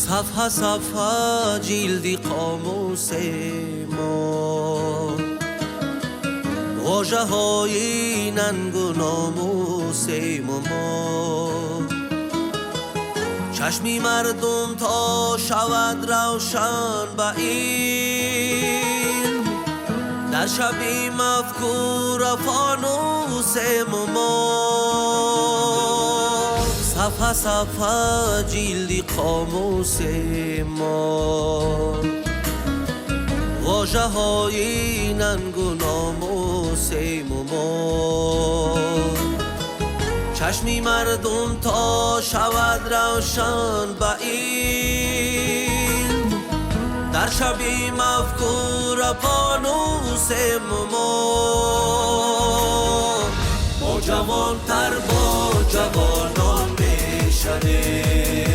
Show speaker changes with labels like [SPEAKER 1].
[SPEAKER 1] Сафҳа сафҳа ҷилди қомуси мо, вожаҳои нангу номусему мо. Чашми мардум то шавад равшан ба илм, дар шаби мафкура фонусему мо. Сафҳа сафҳа ҷилди қомуси мо, вожаҳои нангу номусему мо. Чашми мардум то шавад равшан ба илм, дар шаби мафкура фонусему мо. Мо ҷавонтар бо ҷавонон мешавем.